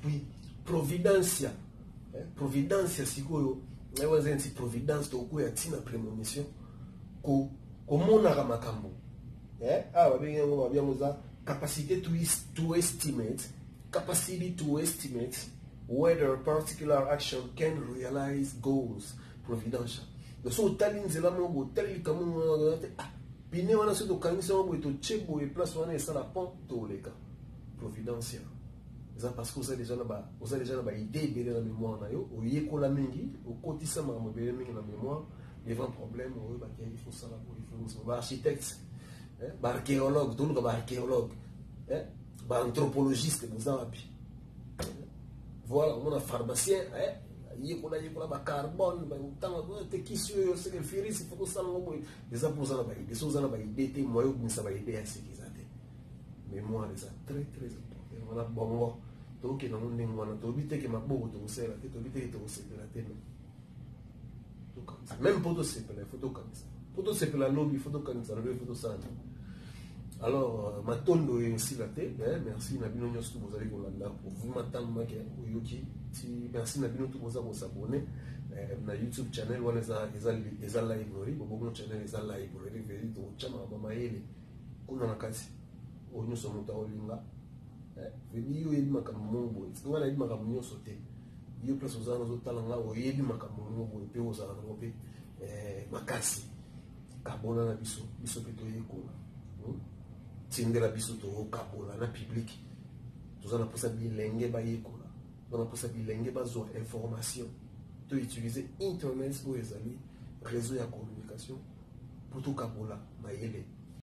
Puis providencia, providencia sikoyo nayo eza neti providence, tokoya ntina prémonition, komonaka makambo. Awa babengi yango, babi yango eza capacité to estimate, capacity to estimate whether a particular action can realize goals. Providential, donc so otali nzela moko, otali likambo moko te, ah, pine wana soki tokangisi yango boye, totie boye, place wana esala pont, toleka. Providencia eza parce que oza déjà na baidée ebele na mémoire na yo, oyekola mingi, okotisa makambo ebele mingi na mémoire. Devant problème, oyebaki il faut sala boye, il faut baarchitecte, baarchéologue, toluka baarchéologue, baanthropologiste, boza wapi? Voilà, omona pharmacien yekola yekola bacarbone, ntango te kisi oyo seke virus, il faut kosala ngo boye. Eza mpo oza na baidée. So oza na baidée te, moyen obimisa baidée ya seki eza te. Mémoire eza très très important wana. Bongo tokokende yango ndenge wana. Toyebi teke maboko tokosalela te, toyebi teke tokosepela te, mais tokanisa même. Mpo tosepela, il faut tokanisa. Mpo tosepela lobi, il faut tokanisa lobi, il faut tosala. Alors matondo esila te. Merci na bino nyonso to bozali kolanda vraiment ntango make oyoki ti. Merci na bino to boza kos'abonner na YouTube channel wana. Eza library Bobongo channel, eza library veri. Tokotya makambo mayele kuna na kati oyo nyonso moto akolinga. Vebi yo oyebi makambo moko boye, nga nayebi makambo nyonso te. Yo place oza, nazotala nga, oyebi makambo moko boye mpe ozala nango mpe makasi, kabona na biso, biso mpe toyekola. Tindela biso, tokabola na public. Toza na mposa bilenge bayekola, toza na mposa bilenge bazwa information. To utiliser internet oyo ezali réseau ya communication mpo tokabola mayele.